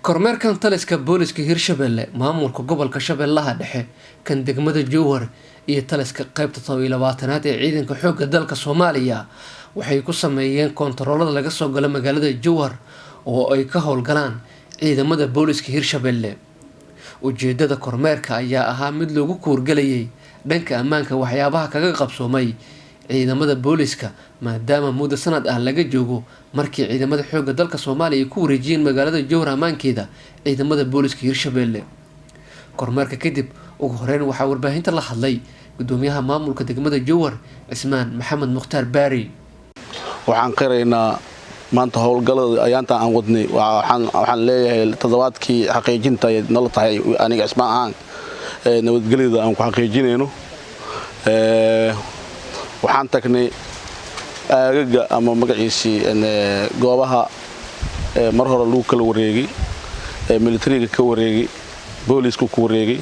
Kormeerkan taliska booliska Hirshabelle, maamulka gobolka Shabeellaha Dhexe, kan degmada Jowhar iyo taliska qeybta 27aad ee ciidanka xoogga dalka Soomaaliya waxay ku sameeyeen koontaroolada laga soo galo magaalada Jowhar oo ay ka howlgalaan ciidamada booliska Hirshabelle. Ujeedada kormeerka ayaa ahaa mid loogu kuurgalayay dhanka ammaanka waxyaabaha kaga qabsoomay ciidamada booliska, maadaama muddo sanad ah laga joogo markii ciidamada xoogga dalka Soomaaliya ay ku wareejiyeen magaalada Jowhar ammaankeeda ciidamada booliska Hirshabelle. Kormeerka kadib, ugu horeyn waxaa warbaahinta la hadlay gudoomiyaha maamulka degmada Jowhar, Cismaan Maxamed Mukhtaar Baari. Waxaan qiraynaa maanta howlgallada ayaantan aan wadnay. Waxaan leeyahay toddobaadkii xaqiijinta nala tahay, aniga Cismaan ahaan, nabadgelyada aan ku xaqiijinayno. Waxaan tagnay aagaga ama magaciisii goobaha mar hore lagu kala wareegay, militariga ka wareegay, booliiska ku wareegay.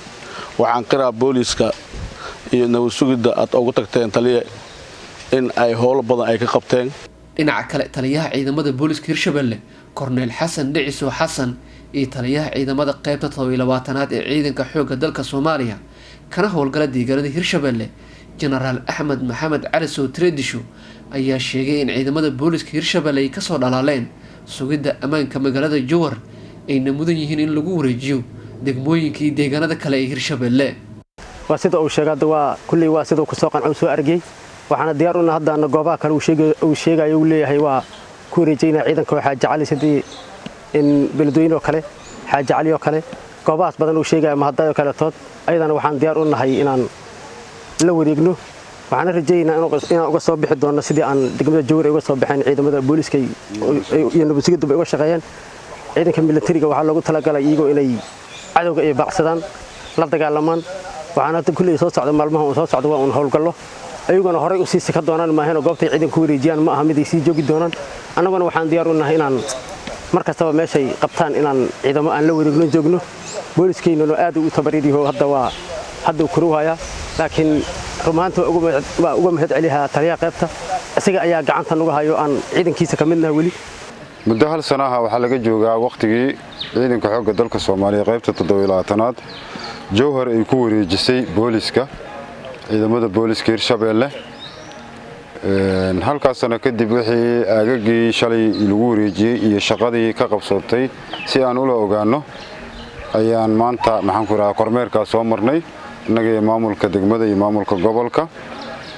Waxaan qiraa booliiska iyo nabad sugidda aad ugu tagteen, taliya, in ay howlo badan ay ka qabteen. Dhinaca kale, taliyaha ciidamada booliska Hirshabelle, Korneyl Xasan Dhiciso Xasan, iyo taliyaha ciidamada qeybta 27aad ee ciidanka xoogga dalka Soomaaliya kana howlgala deegaanada Hirshabelle, Jenaraal Axmed Maxamed Cali Sowtredisho, ayaa sheegay in ciidamada booliska Hirshabelle ay kasoo dhalaaleen sugidda ammaanka magaalada Jowhar, ayna mudan yihiin in lagu wareejiyo degmooyinka iyo deegaanada kale ee Hirshabelle. Waa sida uu sheegay hadda, waa kulley, waa siduu kusoo qanco soo argay. Waxaana diyaar una haddaana goobaha kale uu sheegayo, uu leeyahay waa ku wareejaynaa ciidanka oo Xaaji Cali, sidii in Beledweyne oo kale, Xaaji Cali oo kale, goobahaas badan uu sheegaya, Mahadaay oo kaletood. Ayadana waxaan diyaar u nahay inaan la wareegno. Waxaana rajaynaa inaan uga soo bixi doonno sidii aan degmada Jowhar ay uga soo baxeen ciidamada booliiska iyo nabadsugiduba uga shaqeeyeen. Ciidanka militariga waxaa loogu talagalay iyagoo inay cadowga ay baacsadaan, la dagaalamaan. Waxaana hadda kulley soo socda, maalmaha uu soo socda, waa uun howlgallo ayaguna horay usii sika doonaan maahanoo goobtay ciidanku ku wareejiyaan ma aha mid ay sii joogi doonaan. Annaguna waxaan diyaar u nahay inaan mar kastaba meeshay qabtaan inaan ciidamo aan la wareegno, joogno. Booliskaynuna aad u tabaryaryaho, hadda waa hadda uu koruhayaa, laakiin rumahaanta waa uga mahad celihaa taliyaha qaybta, isaga ayaa gacanta nuga hayo, aan ciidankiisa ka midnaha weli. Muddo hal sanaha waxaa laga joogaa wakhtigii ciidanka xoogga dalka Soomaaliya qaybta 27aad Jowhar ay ku wareejisay booliska, ciidamada booliska Hirshabeelle. Halkaas sano kadib, wixii aagagii shalay lagu wareejiyey iyo shaqadii ka qabsatay si aan ula ogaano ayaan maanta, maxaan ku idhahaa, kormeerkaas soo marnay, innaga iyo maamulka degmada iyo maamulka gobolka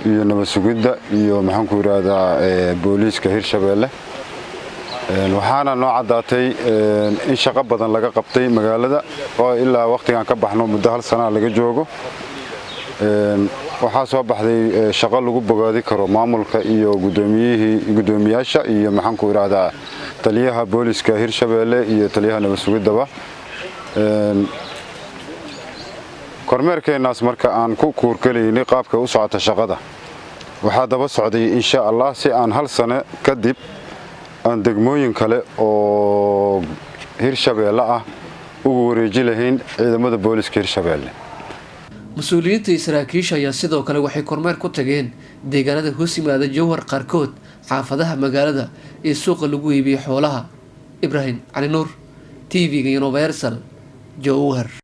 iyo nabad sugidda iyo, maxaan ku idhaahdaa, booliiska Hirshabeelle. Waxaana noo caddaatay in shaqo badan laga qabtay magaalada oo ilaa wakhtigan ka baxno muddo hal sanaa laga joogo. Waxaa soo baxday shaqo lagu bogaadi karo maamulka iyo gudoomiyihii, gudoomiyaasha iyo, maxaan ku idhaahdaa, taliyaha booliska Hirshabeelle iyo taliyaha nabad sugiddaba. Kormeerkeennaas marka aan ku kuurgelaynay qaabka u socota shaqada, waxaa daba socday, insha Allah, si aan hal sano kadib aan degmooyin kale oo Hirshabeelle ah ugu wareeji lahayn ciidamada booliska Hirshabeelle. Mas-uuliyiinta iyo saraakiisha ayaa sidoo kale waxay kormeer ku tageen deegaanada hoos yimaada Jowhar qaarkood, xaafadaha magaalada iyo suuqa lagu iibiyo xoolaha. Ibraahim Cali Nuur, TV-ga Universal, Jowhar.